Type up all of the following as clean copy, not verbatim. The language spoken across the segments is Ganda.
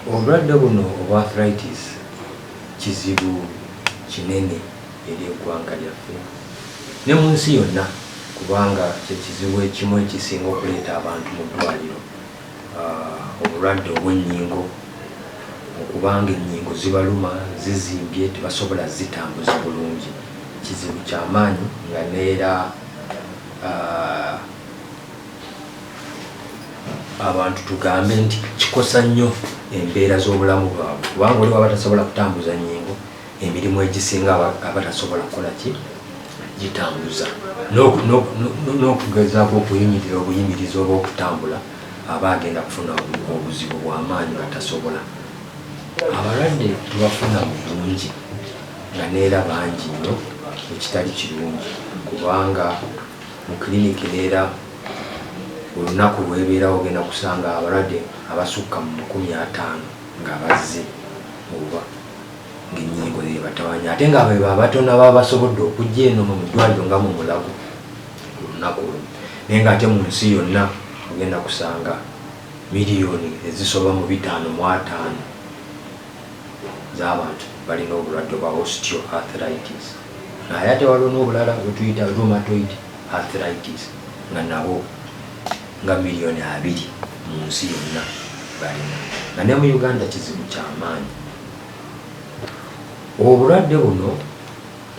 Obulwadde buno obwa arthritis kizibu kinene eri eggwanga lyaffe ne mu nsi yonna, kubanga kye kizibu ekimu ekisinga okuleeta abantu mu ddwaliro. Obulwadde obw'ennyingo, okubanga ennyingo zibaluma, zizimbye, tebasobola zitambuza bulungi, kizibu kyamaanyi nga neera abantu tugambe nti kikosa nnyo embeera z'obulamu bwabwe, kubanga oli waba tasobola kutambuza nnyingo, emirimu egisinga aba tasobola kukola ki gitambuza, n'okugezaako okuyimirira obuyimirizi oba okutambula aba agenda kufuna obuzibu bw'amaanyi nga tasobola. Abalwadde tubafuna mu bungi nga neera bangi nnyo, ekitali kirungi, kubanga mu kiriniki neera olunaku lwebeerawo ogenda kusanga abalwadde abasukka mu 50 nga bazze oba ng'ennyingo zebatawanya, ate nga beba abatono ababa basobodde okujja eno mu ddwaliro nga mu Mulago ku lunaku lumu. Naye ng'ate mu nsi yonna ogenda kusanga miliyoni ezisoba mu 550 z'abantu balina obulwadde bwa osteoarthritis. Naye ate waliwo n'obulala bwe tuyita rheumatoid arthritis, nga nabo nga miliyoni 20 mu nsi yonna balina, nga ne mu Uganda kizibu kyamaanyi. Obulwadde buno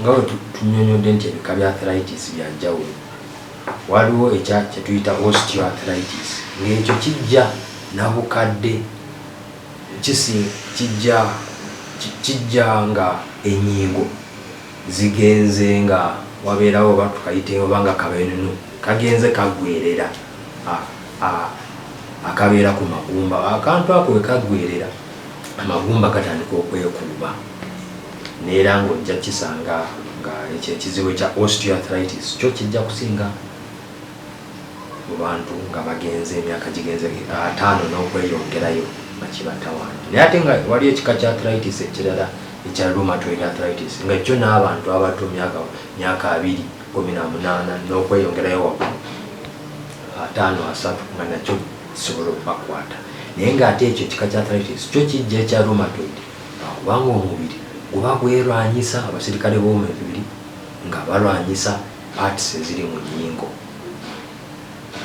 nga bwe tunnyonnyodde nti ebika bya arthritis bya njawulo, waliwo ekya kye tuyita osteoarthritis, ng'ekyo kijja na bukadde, kijja nga ennyingo zigenze nga wabeerawo oba tukayite oba nga kabenunu kagenze kaggwerera akabeera ku magumba. Akantu ako we kaggwerera, amagumba gatandika okwekuuba, neera ng'ojja kisanga nga ekyo ekizibu ekya osteoarthritis kyo kijja kusinga mu bantu nga bagenze emyaka gigenze 50 n'okweyongerayo nga kibatawaanya. Naye ate nga waliyo ekika kya arthritis ekirala ekya rheumatoid arthritis, nga kyo n'abantu abato myaka 20, 18 n'okweyongerayo waggulu, 50, 30, nga nakyo kisobola okubakwata. Naye ng'ate ekyo ekika kya arthritis kyo kijja ekya rheumatoid lwakubanga omubiri guba gwerwanyisa, abasirikale b'omubiri nga balwanyisa parts eziri mu nnyingo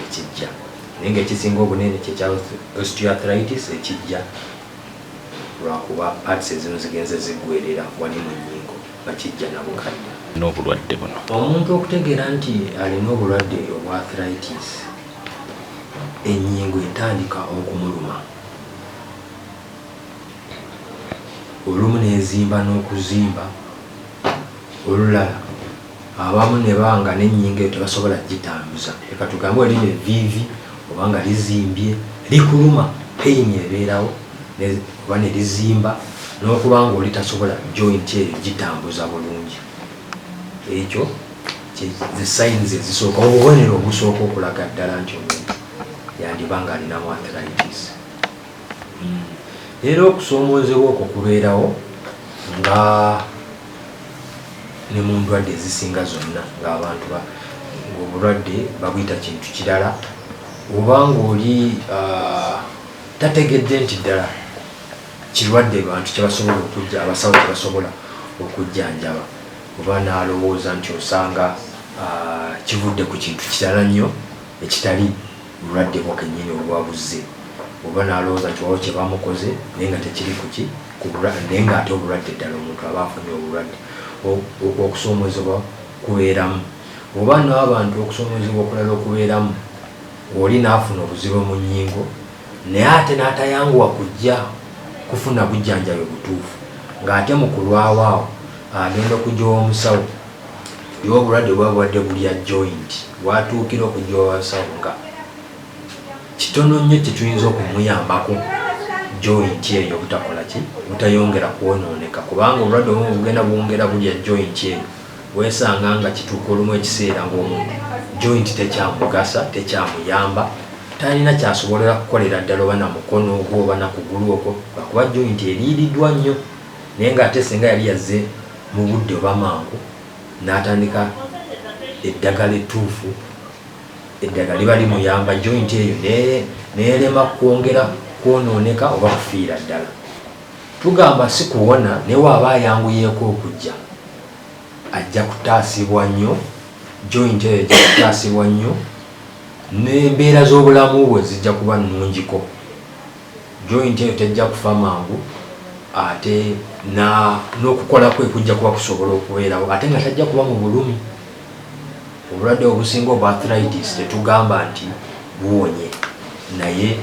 ekijja. Naye ng'ekisinga obunene kyekya osteoarthritis, ekijja lwakuba parts ezimu zigenze ziggwerera wali mu nnyingo, nga kijja na bukadde. N'obulwadde buno, omuntu okutegeera nti alina obulwadde obwa arthritis, ennyingo etandika okumuluma, olumu n'ezimba n'okuzimba, olulala abamu ne banga n'ennyingo eyo tebasobola gitambuza. Leka tugambe wali evviivi oba nga lizimbye, likuluma, pain ebeerawo, oba ne lizimba n'okuba nga oli tasobola joint eyo gitambuza bulungi. Ekyo the signs ezisooka, obubonero obusooka okulaga ddala nti omuntu yandiba nga alinamu arthritis. Era okusoomoozebwa okwo kubeerawo nga ne mu ndwadde ezisinga zonna, ng'abantu ng'obulwadde babuyita kintu kirala, oba ng'oli tategedde nti ddala kirwadde bantu kyebasobola okujja, abasawo kyebasobola okujjanjaba, oba n'alowooza nti osanga kivudde ku kintu kirala nnyo ekitali bulwadde bwo kennyini obuba buzze, oba n'alowooza nti waliwo kye bamukoze naye nga tekiri kuki ku bulwadde, naye ng'ate obulwadde ddala omuntu aba afunye obulwadde. Okwo okusoomoozebwa kubeeramu, oba n'abantu okusoomoozebwa okulala okubeeramu, oli n'afuna obuzibu mu nnyingo naye ate n'atayanguwa kujja kufuna bujjanjabi butuufu, ng'ate mu kulwawo awo agenda okujja ow'omusawo, ye obulwadde buba bubadde bulya joint, watuukira okujja owabasawo nga kitono nnyo kyetuyinza okumuyambako joint eyo obutakola ki, butayongera kwonooneka, kubanga obulwadde obumu bugenda bwongera bulya joint eyo. Weesanga nga kituuka olumu ekiseera ng'omuntu joint tekyamugasa, tekyamuyamba, talina kyasobolera kukolera ddala, oba na mukono ogwo oba na kugulu okwo, lwakuba joint eriiriddwa nnyo. Naye ng'ate singa yali yazze mu budde oba mangu n'atandika eddagala ettuufu, eddagala liba limuyamba joint eyo neerema kwongera. Kwonooneka oba kufiira ddala. Tugamba si kuwona naye waaba ayanguyeeko okujja ajja kutaasibwa nnyo, joint eyo ejja kutaasibwa nnyo n'embeera z'obulamu bwe zijja kuba nnungiko. Joint eyo tejja kufa mangu ate n'okukola kwe kujja kuba kusobola okubeerawo ate nga tajja kuba mu bulumi. Obulwadde obusinga obwa arthritis tetugamba nti buwonye naye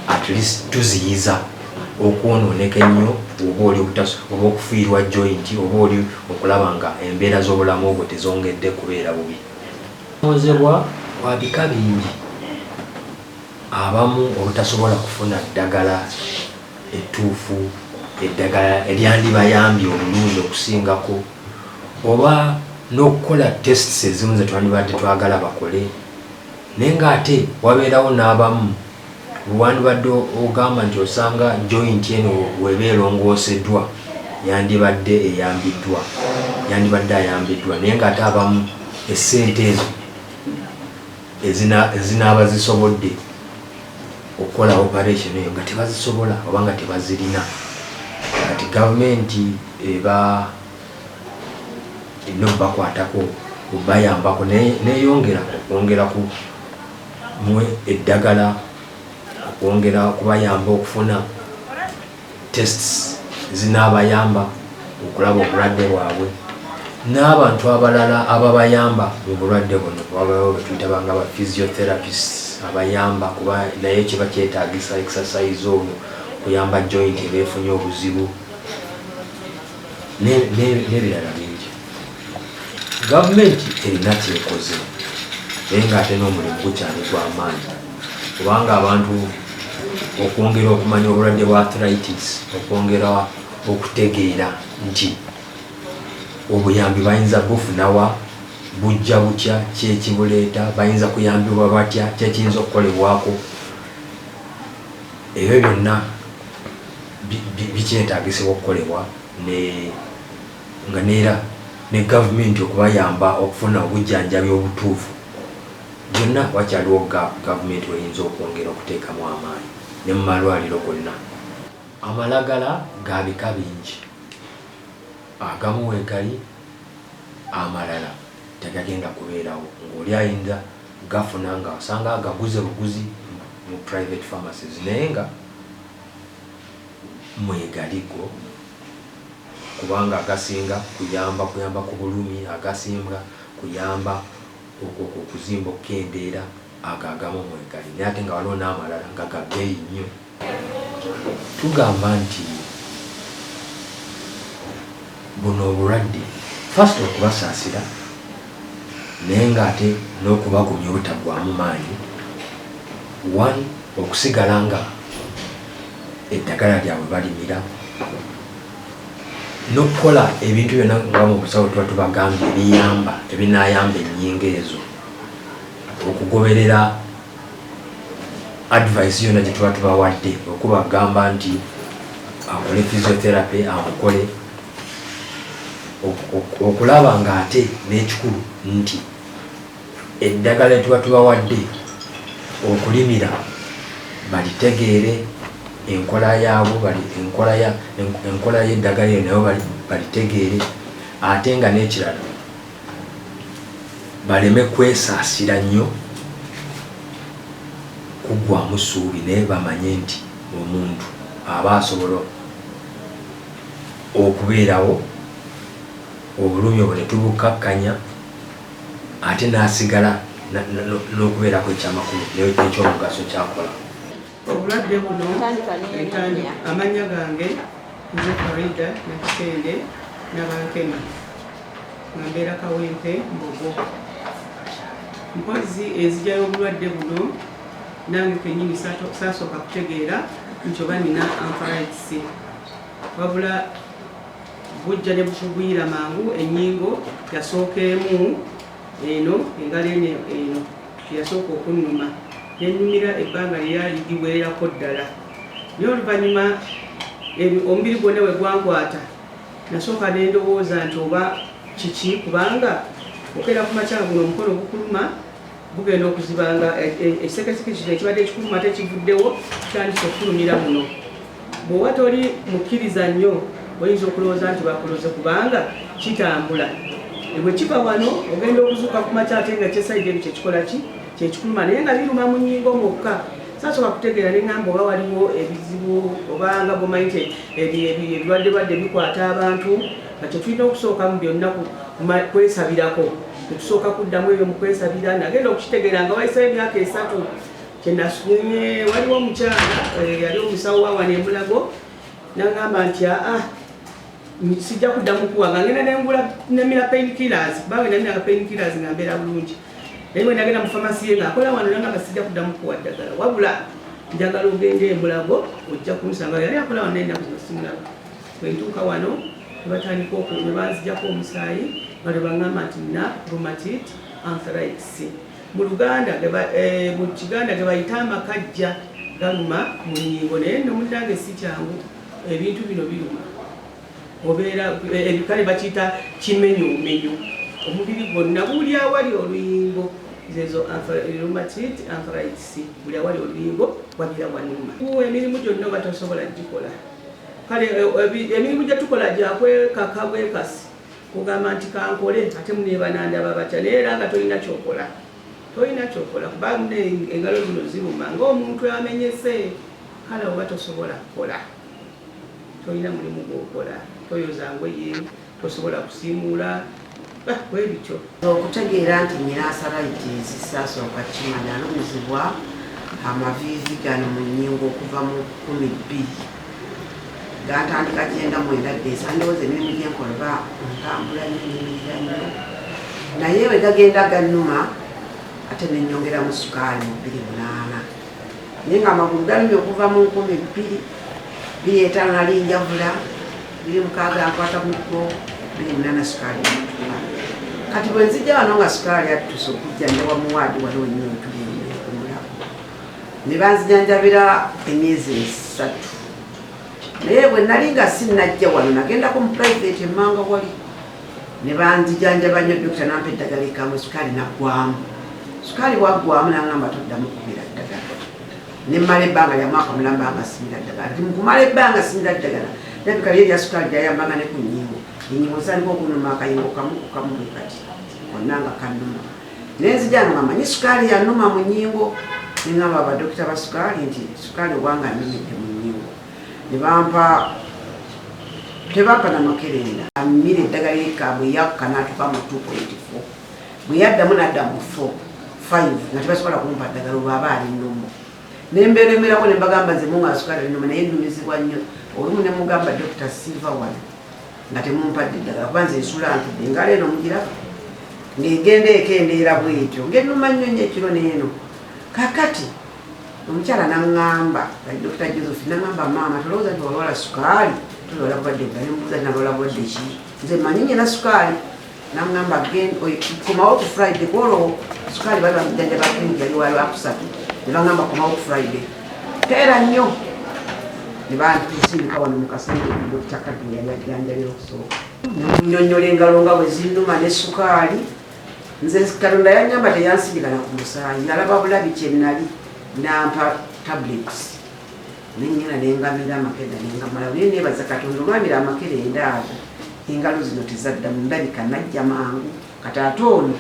at least tuziyiza okwonooneka ennyo oba oli oba okufiirwa joint oba oli okulaba nga embeera z'obulamu bwe tezongedde kubeera bubi. Ozebwa kwa bika bingi, abamu obutasobola kufuna ddagala ettuufu, eddagala eryandibayambye obulungi okusingako, oba n'okukola tests ezimu ze twandibadde twagala bakole, naye ng'ate wabeerawo n'abamu wandibadde ogamba nti osanga joint eno weba erongooseddwa yandibadde eyambiddwa, yandibadde ayambiddwa, naye ng'ate abamu essente ezo ezinaaba zisobodde okukola operation eyo nga tebazisobola oba nga tebazirina. Kati gavumenti eba erina okubakwatako, okubayambako neyongera okwongera ku mwe eddagala, okwongera okubayamba okufuna tests zinaabayamba okulaba obulwadde bwabwe n'abantu abalala ababayamba mu bulwadde buno. Wabawo betuyita banga ba physiotherapists abayamba, kuba naye kiba kyetaagisa exercise ono kuyamba joint eba efunye obuzibu n'ebirala bingi. Gavumenti erina kyekoze naye ng'ate n'omulimu gukyali gw'amaanyi, kubanga abantu okwongera okumanya obulwadde bwa arthritis, okwongera okutegeera nti obuyambi bayinza bufunawa, bujja butya, kyekibuleeta, bayinza kuyambibwa batya, kyekiyinza okukolebwako, ebyo byonna bikyetaagisibwa okukolebwa nga neera ne gavumenti okubayamba okufuna obujjanjabi obutuufu. Byonna wakyaliwo gavumenti weyinza okwongera okuteekamu amaanyi ne mu malwaliro gonna. Amalagala ga bika bingi, agamu weegali amalala tegagenda kubeerawo ng'oli ayinza gafuna nga osanga agaguze buguzi mu private pharmacies, naye nga mwegali go kubanga agasinga kuyamba kuyamba ku bulumi, agasinga kuyamba okuzimba okukendeera, ago agamu mwegali, naye ate nga waliwo n'amalala nga ga bbeeyi nnyo. Tugamba nti buno obulwadde first okubasaasira naye ng'ate n'okubagumya obutaggwaamu maanyi, one okusigala nga eddagala lyabwe balimira n'okukola ebintu byonna nga mu busawo tuba tubagambye ebiyamba ebinaayamba ennyingo ezo, okugoberera advice yonna gye tuba tubawadde, okubagamba nti akole physiotherapy amukole, okulaba ng'ate n'ekikulu nti eddagala lye tuba tubawadde okulimira balitegeere enkola yaabwo, enkola y'eddagala eryo nayo balitegeere, ate nga n'ekirala baleme kwesaasira nnyo kuggwaamu ssuubi, naye bamanye nti omuntu aba asobola okubeerawo obulumi obwo ne tubukkakkanya ate n'asigala n'okubeerako ekyamakulu n'ekyomugaso ky'akola. Obulwadde buno, amannya gange nze Farida Nakitende Nabankema, nga mbeera Kawempe Mbogo. Mpozzi enzija y'obulwadde buno nange kennyini saasooka kutegeera nti oba nina arthritis, wabula bujja ne bukugwira mangu. Ennyingo yasooka emu eno, engalo eno eno yasooka okunnuma, nennumira ebbanga lyali liwererako ddala, naye oluvannyuma omubiri gwonna bwe gwankwata nasooka ne ndowooza nti oba kiki, kubanga okeera ku makya nga guno omukono gukuluma, Bugenda okuziba nga ekisekeseke kino ekibadde ekikuluma tekivuddewo, kitandise okufulumira muno. Bw'oba toli mukkiriza nnyo, oyinza okulowooza nti bakuloze, kubanga kitambula. Bwe kiva wano, ogenda okuzuuka ku makya ate nga kyesayidi eno kyekikola ki kyekikuluma, naye nga biruma mu nnyingo mwokka. Sasooka kutegeera, neŋŋamba oba waliwo ebizibu, obanga bwomanyi nti ebirwadde lwadde bikwata abantu, nga kyetulina okusooka mu byonna kwesabirako. Tetusooka kuddamu ebyo mu kwesabira. Nagenda okukitegeera nga wayisewo emyaka 3. Kyenasumye, waliwo omukyala yali omusawo wa wano emulago, nagamba nti aa, sijja kuddamu kuwa, nga ngenda nengula nemira pain killers, kubanga namiranga pain killers nga mbeera bulungi. Naye bwe nagenda mu famasi ye ngaakola wano, nagamba, sijja kuddamu kuwa ddagala, wabula njagala ogende emulago, ojja kunsanga. Yali akola wano, ennaku zino simulaba. Bwe ntuuka wano, nebatandika ne banzijako omusaayi, nga tebaŋŋamba nti nina rheumatoid arthritis. Mu Luganda, mu Kiganda ge bayita amakajja, galuma mu nnyingo. Naye nno munnange si kyangu, ebintu bino biruma, obeera kale bakiyita kimenyumenyu omubiri gwonna, buli awali oluyingo. Zezo rheumatoid arthritis, buli awali oluyingo wabira wanuma. Emirimu gyonna oba tosobola gikola. Kale emirimu gye tukola gyakwekaka bwekasi, kugamba nti kankole, ate munebanandaba batya? Naye era nga tolina kyokola, tolina kyokola, kuba engalo zino ziruma ngaomuntu amenyese. Kale oba tosobola kukola, tolina mulimu gwokola, toyoza ngoye, tosobola kusiimuula, bwe bityo. Okutegeera nti nyina arthritis saasooka kimanya. Alumizibwa amaviivi gano mu nnyingo okuva mu 2000, gantandika 99 ddeesa. Ndowooza emirimu gyenkola ba ntambula nnyo, nyimirira nnyo, naye bwe gagenda gannuma, ate nenyongeramu sukaali mu 2008. Naye nga amagulu galumye okuva mu 2000, 2005 nali njavula, 2006 nkwata muggo, 2008 sukaali natuka. Kati bwe nzijja wano nga sukaali atuse, okujjanjabwa mu waadi wali wennyini wetuli omulago, ne banzijanjabira emyezi 3. Naye bwe nali nga sinnajja wano, nagendako mu private emmanga wali, ne banzijanjaba nnyo. Dokita nampa eddagala ekamwe, sukaali naggwamu. Sukaali bwaggwamu, nangamba toddamu kumira ddagala. Nemmala ebbanga lya mwaka mulamba nga simira ddagala. Ti mukumala ebbanga simira ddagala, labika lye erya sukaali lyayambanga ne ku nnyingo. Ennyingo zitandika okunuma, akayingo kamu ku kamu bwe kati konna nga kannuma. Naye nzija nga manyi sukaali yanuma mu nnyingo, neŋŋamba abadokita ba sukaali nti sukaali obwanga annumidde mu nnyingo. Ne bampa, tebampa namakerenda, amira eddagala erika. Bwe yakka n'atuuka mu 2.4, bwe yaddamu n'adda mu 4 5, nga tebasobola kumpa ddagala olwaba ali nnomo. Nembeeremerako, ne mbagamba nze munga sukaali ali nnomo, naye nnumizibwa nnyo. Olumu ne mugamba, dokita, siva wano nga temumpadde eddagala, kuba nze nsula ntudde, engalo eno mugiraba ng'egenda ekendeera bwetyo, ng'ennuma nnyo nnyo ekiro n'eno. Kakati omukyala naŋŋamba, Dokita Joseph, naŋŋamba, maama, tolowooza nti walwala sukaali, tolwala bulwadde bulala. Nemubuuza nti nalwala bulwadde ki? Nze manyi nyina sukaali. Naŋŋamba, komawo ku Friday. Kwolwo sukaali bali bamujjanjaba clinic yali wa Lwakusatu, ne baŋŋamba komawo ku Friday, teera nnyo. Ne bantusindika wano mu Kasenge, Dokita Kaddu yali ajjanjabira okusooka. Nemunyonnyola engalo nga bwe zinnuma ne sukaali. Nze Katonda yanyamba, teyansindikana ku musaayi, yalaba bulabi kyenali, nampa tablets, nengenda nengamira amakerenda nengamala. Naye nebaza Katonda, olwamira amakerenda ago, engalo zino tezaddamu. Ndabika najja mangu. Kati ate ono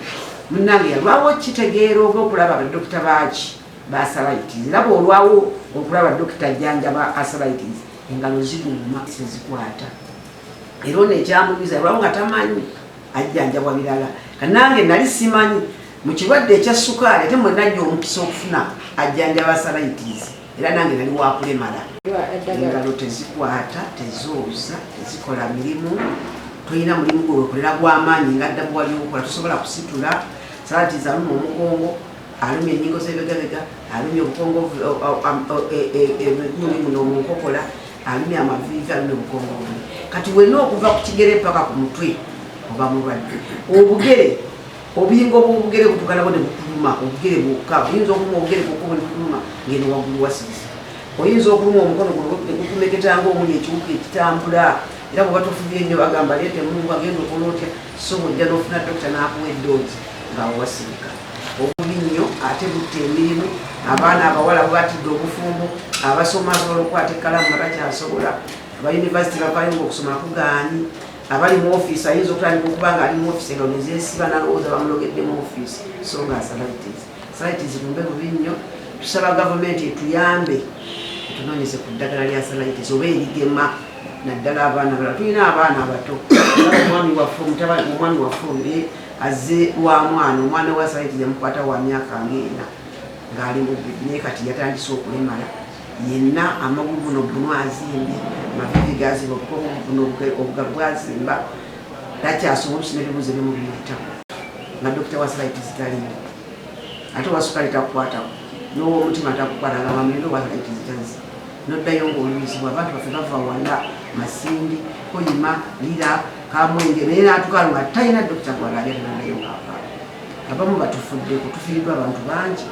munange yalwawo kitegeera oba okulaba badokita baaki ba arthritis. Era bwolwawo okulaba dokita ajjanjaba arthritis, engalo ziruma, tezikwata. Era ono ekyamunyuza, yalwawo nga tamanyi ajjanjabwa birala. Kanange nali simanyi mu kirwadde ekya sukaali, ate mwe najja omukisa okufuna ajjanjaba arthritis, era nange nali wakulemala. Engalo tezikwata, tezooza, tezikola mirimu. Tolina mulimu gwe wekolera gw'amaanyi nga ddamu wali okola, tosobola kusitula. Arthritis aluma omugongo, alumya ennyingo z'ebegabega, alumya obukongovu, emigundi muno mu nkokola, alumya amaviivi, alumya obukongovule. Kati wenna okuva ku kigere paka ku mutwe oba mulwadde. Obugere, obuyingo bw'obugere butuuka nabwo ne bukuluma. Obugere bwokka oyinza okuluma, obugere bwokka ne bukuluma ngeno waggulu wasirise. Oyinza okuluma omukono guno ne gukumeketa ng'omuli ekiwuka ekitambula. Era bw'oba tofubye nnyo, bagamba leeta emungu, agenda okola otya? So bw'ojja n'ofuna dokita n'akuwa eddoozi, ng'awo wasirika obubi nnyo. Ate butta emirimu, abaana abawala bubatidde obufumbo, abasoma asobola okukwata ekkalamu nga takyasobola, aba yunivasite bavayo nga okusoma kugaanyi, abali mu ofiisi ayinza okutandika okuba nga ali mu ofiisi nga nezeesiba nalowooza bamulogedde mu ofiisi, so nga arthritis. Arthritis lumbe bubi nnyo. Tusaba gavumenti etuyambe, etunoonyeze ku ddagala lya arthritis oba erigema, naddala abaana balala. Tulina abaana abato. Omwami waffe, omwami waffe oyo azze wa mwana, omwana wa arthritis yamukwata wa myaka ng'ena ng'ali mu bibi, naye kati yatandise okulemala yenna, amagulu buno bunu azimbye, amavivi gazimba, obukobo buno obugalo bwazimba, takyasobola olusina ebibuuzo ebimu biyitako nga dokita wa arthritis taliyo. Ate owa sukali takukwatako, n'owomutima takukwata, nga bamulina owa arthritis tazzi, noddayo ng'olumizibwa. Abantu baffe bava wala, Masindi, Koyima, Lira, Kamwenge, naye n'atukaalo nga talina dokita gwalabya, tenaddayo ng'akaaba. Abamu batufuddeko, tufiiriddwa abantu bangi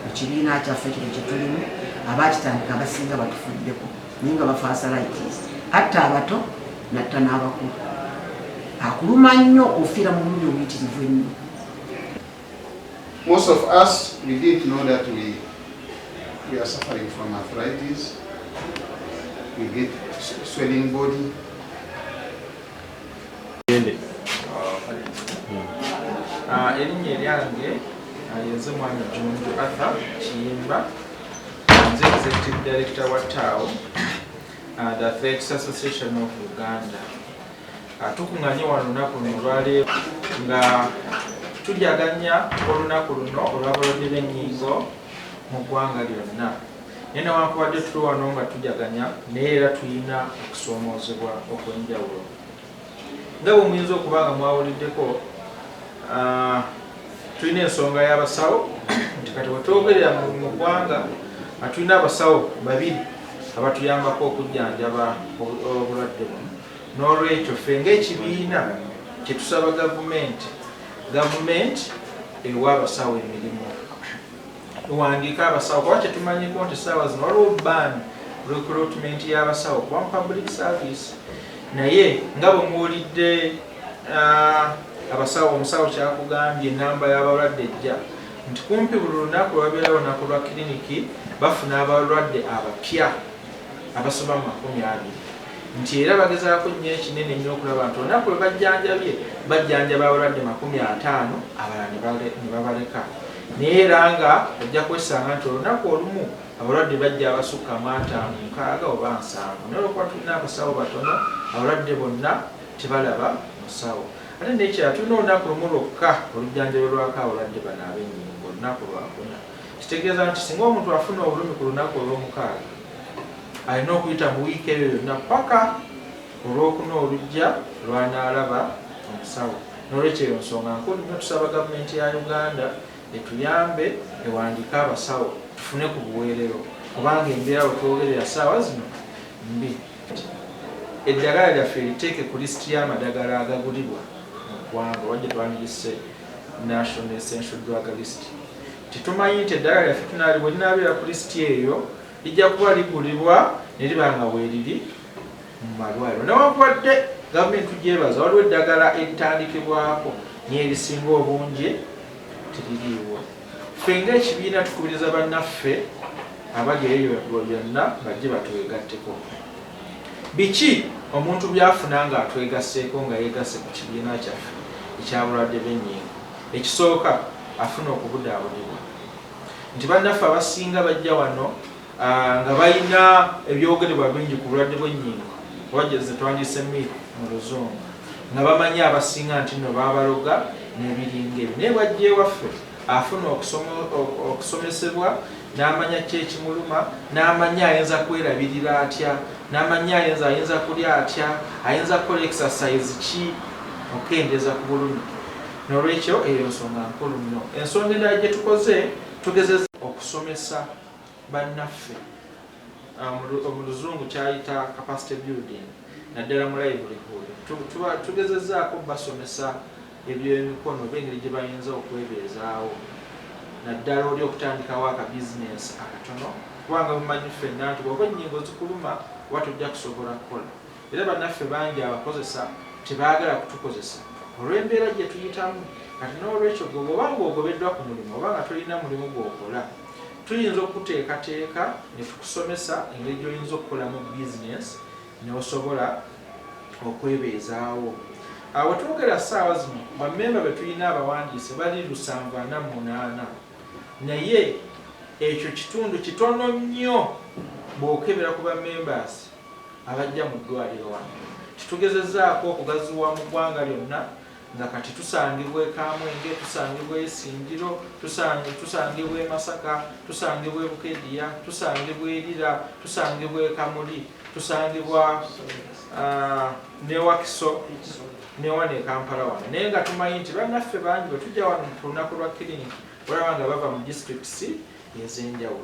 mu kibiina kyaffe kino kyetulimu. Abakitandika abasinga batufuddeko, naye nga bafa arthritis, atta abato natta n'abakulu, akuluma nnyo, ofiira mu bulumi obuyitirivu ennyo. Most of us, we didn't know that we are suffering from arthritis. We get swelling body. Gende. Erinnya eryange yenze Mwami Junju Arthur Kiyimba, nze Executive Director wa TAU, the Athletics Association of Uganda. Tukuŋŋanye wano olunaku luno olwaleero nga tujaganya olunaku luno olw'abalwadde b'ennyingo mu ggwanga lyonna, naye newankubadde tuli wano nga tujaganya, naye era tulina okusoomoozebwa okw'enjawulo. Nga bwe muyinza okuba nga mwawuliddeko, tulina ensonga y'abasawo nti kati wetwogerera mu ggwanga, tulina abasawo babiri abatuyambako okujjanjaba obulwadde buno. N'olwekyo ffe ng'ekibiina kyetusaba gavumenti, gavumenti ewa abasawo emirimu, ewandiika abasawo, kuba kyetumanyiko nti saawa zino waliwo ban recruitment y'abasawo kuba mu public service. Naye nga bwe muwulidde abasawo, omusawo kyakugambye, enamba y'abalwadde ejja nti kumpi buli lunaku lwabeera lunaku lwa kiriniki, bafuna abalwadde abapya abasoba mu 20, nti era bagezaako nnyo ekinene nnyo okulaba nti olunaku lwe bajjanjabye bajjanjaba abalwadde 50, abalala ne babaleka. Naye era nga ojja kwesanga nti olunaku olumu abalwadde bajja abasukka mu 50, 60 oba 70, naye olwokuba tulina abasawo batono, abalwadde bonna tebalaba musawo. Ate nekirala, tulina olunaku lumu lwokka olujjanjabirwako abalwadde bano ab'ennyingo, olunaku lwakuna. Kitegeeza nti singa omuntu afuna obulumi ku lunaku olwomukaaga, alina okuyita mu wiiki eyo yonna paka olwokuna olujja lwanaalaba omusawo. Nolwekyo eyo nsonga nkulu nnyo. Tusaba gavumenti ya Uganda etuyambe, ewandiike abasawo tufune ku buweerero, kubanga embeera wetwogerera saawa zino mbi. Eddagala lyaffe eriteeke ku lisiti y'amadagala agagulibwa mu ggwanga, oba gye twandirise National Essential Drug List. Tetumanyi nti eddagala lyaffe tunali bwe linaabeera ku lisiti eyo, lijja kuba ligulibwa ne liba nga weeriri mu malwaliro. Newankubadde gavumenti tugyebaza, waliwo eddagala eritandikibwako, naye erisinga obungi teririiwo. Ffe ng'ekibiina tukubiriza bannaffe abali eyo byonna bajje batwegatteko. Biki omuntu byafuna ng'atwegasseeko, nga yeegasse ku kibiina kyaffe ekyabulwadde b'ennyingo? Ekisooka, afuna okubudaabudibwa, nti bannaffe abasinga bajja wano nga balina ebyogerebwa bingi ku bulwadde bw'ennyingo, oba ze twandiyise myth mu Luzungu, nga bamanyi abasinga nti nno babaloga n'ebiringa ebyo. Naye bwajja ewaffe afuna okusomesebwa, n'amanya ki ekimuluma, n'amanya ayinza kwerabirira atya, n'amanya ayinza kulya atya, ayinza kukola exercise ki okukendeeza ku bulumi. N'olwekyo eyo nsonga nkulu nnyo. Ensonga endala gye tukoze, tugezeza okusomesa bannaffe, mu Luzungu kyayita capacity building, naddala mu livelihood. Tugezezzaako basomesa ebyemikono oba engeri gye bayinza okwebeezaawo, naddala oli okutandikawo akabizinensi akatono, kubanga mumanyi ffenna nti bw'oba ennyingo zikuluma oba tojja kusobola kukola. Era bannaffe bangi abakozesa tebaagala kutukozesa. Olw'embeera gye tuyitamu kati. N'olwekyo gwe bw'oba ng'ogobeddwa ku mulimu oba nga tolina mulimu gw'okola, tuyinza okuteekateeka ne tukusomesa engeri gy'oyinza okukolamu bizinesi n'osobola okwebeezaawo. Awo twogera ssaawa zino bammemba be tulina abawandiise bali 748, naye ekyo kitundu kitono nnyo bw'okebera ku bamembers abajja mu ddwaliro wano. Titugezezzaako okugaziwa mu ggwanga lyonna, nga kati tusangibwa e Kamwenge, tusangibwa e Isingiro, tusangibwa e Masaka, tusangibwa e Bukedea, tusangibwa e Lira, tusangibwa e Kamuli, tusangibwa ne Wakiso, ne wano e Kampala wano. Naye nga tumanyi nti bannaffe bangi bwe tujja wano ku lunaku lwa kiriniki, olaba nga bava mu disitulikiti ez'enjawulo.